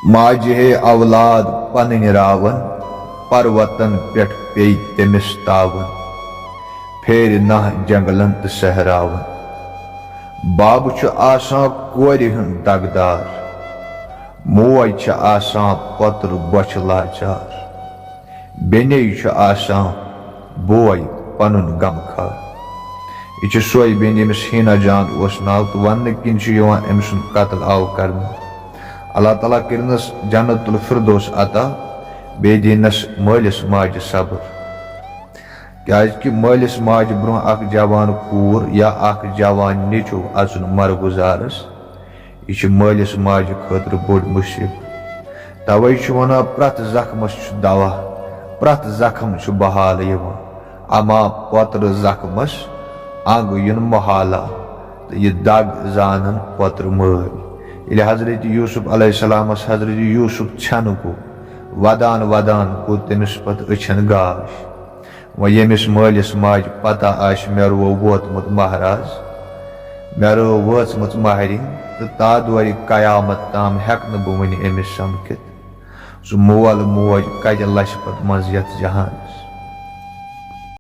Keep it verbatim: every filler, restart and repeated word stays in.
ماجہِ ہے اولاد پنٕنۍ راوان، پروتن پٮ۪ٹھ پیٚیہِ تٔمِس تاوان، پھیرِ ناہ جنگلن تہٕ صحراون۔ بب چھُ آسان کورِ ہُنٛد دگدار، موج چھِ آسان پۄترٕ بۄچھِ لاچار، بیٚنے چھُ آسان بوے پنُن غمخوار۔ یہِ چھِ سۄے بیٚنہِ، ییٚمِس حیٖنا جان اوس ناو، تہٕ وننہٕ کِنۍ چھُ یِوان أمۍ سُنٛد قتل آو کرنہٕ۔ اللہ تعالیٰ کٔرِنَس جنت الفردوس عطا، بیٚیہِ دِنَس مٲلِس ماجہِ صبر۔ کیازِ کہِ مٲلِس ماجہِ برونٛہہ اکھ جوان کوٗر یا اکھ جوان نیٚچو اژُن مرگُزارس، یہِ چھِ مٲلِس ماجہِ خٲطرٕ بوٚڑ مُصیبت۔ توے چھُ ونان، پرٛٮ۪تھ زخمس چھُ دوا، پرٛٮ۪تھ زخم چھُ بحال یِوان، اما پۄترٕ زخمس انگ یُن محالا، تہٕ یہِ دگ زانن پۄترٕ مٲلۍ۔ ییٚلہِ حضرت یوسف علیہ السلامس حضرت یوسف ژھٮ۪نہٕ گوٚو، ودان ودان گوٚو تٔمِس پتہٕ أچھن گاش۔ وۄنۍ ییٚمِس مٲلِس ماجہِ پتہ آسہِ، مےٚ روو ووتمُت مہراز، مےٚ رٲو وٲژمٕژ مہرِنۍ، تہٕ تادورِ قیامت تام ہٮ۪کہٕ نہٕ بہٕ وۄنۍ أمِس سمکھِتھ۔ سُہ مول موج کتہِ لچھِ پتہٕ منٛز یتھ جہانس؟